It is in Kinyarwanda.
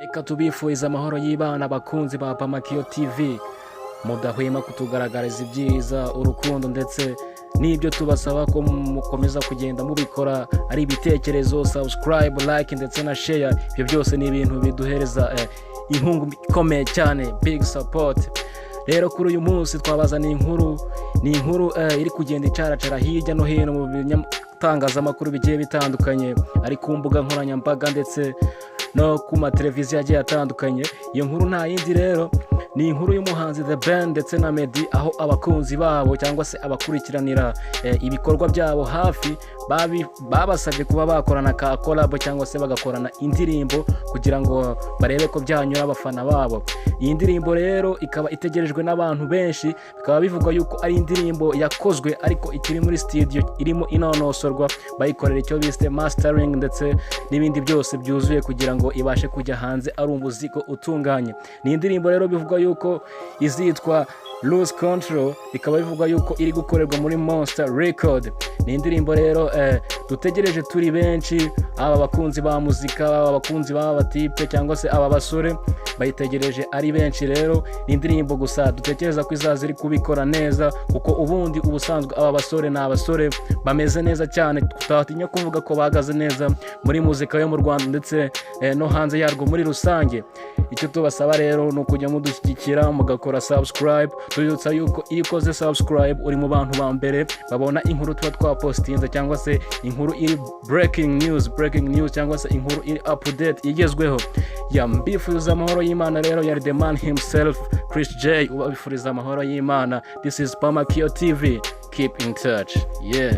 Reka tubifurize amahoro y'Imana, abakunzi ba Pamakiyo TV mudahwema kutugaragariza ibyiza, urukundo ndetse n'ibyo tubasaba ko mukomeza kugenda mubikora, ari ibitekerezo, subscribe, like ndetse na share. Ibyo byose ni ibintu biduhereza inkunga ikomeye cyane, big support. Rero kuri uyu munsi twabazaniye inkuru, ni inkuru iri kugenda icaracara hirya no hino mu binyatangazamakuru bigiye bitandukanye, ari ku mbuga nkoranyambaga ndetse no ku mateleviziyo agiye atandukanye. Iyo nkuru nta yindi rero, ni inkuru y'umuhanzi The Ben ndetse na Meddy, aho abakunzi babo cyangwa se abakurikiranira ibikorwa byabo hafi babasabye kuba bakorana ka collab cyangwa se bagakorana indirimbo kugira ngo barebe ko byanyura abafana babo. Iyi ndirimbo rero ikaba itegerejwe n'abantu benshi, bikaba bivugwa yuko ari indirimbo yakozwe ariko ikiri muri studio, irimo inonosorwa, bayikorera icyo bise mastering ndetse n'ibindi byose byuzuye kugira ngo ibashe kujya hanze ari umuziki utunganye. Ni indirimbo rero bivugwa yuko izitwa Lose Control, bikaba bivugwa yuko iri gukorerwa muri Monster Record. Ni indirimbo rero dutegereje turi benshi, aba bakunzi ba muzika, aba bakunzi b'aba batipe cyangwa se aba basore bayitegereje ari benshi. Rero ni indirimbo gusa dutekereza ko izaza iri kubikora neza, kuko ubundi ubusanzwe aba basore ni abasore bameze neza cyane, tutatinya kuvuga ko bahagaze neza muri muzika yo mu Rwanda ndetse no hanze yarwo muri rusange. Icyo tubasaba rero ni ukujya mudushyigikira mugakora subscribe. Tubibutsa yuko iyo ukoze subscribe uri mu bantu ba mbere babona inkuru tuba twapostinze, cyangwa se inkuru iri breaking news, breaking news, cyangwa se inkuru iri update, igezweho. Ya mbifuriza amahoro y'Imana. Rero yari the man himself, Chris J, ubabifuriza amahoro y'Imana. This is Pamakio TV, keep in touch, yeah.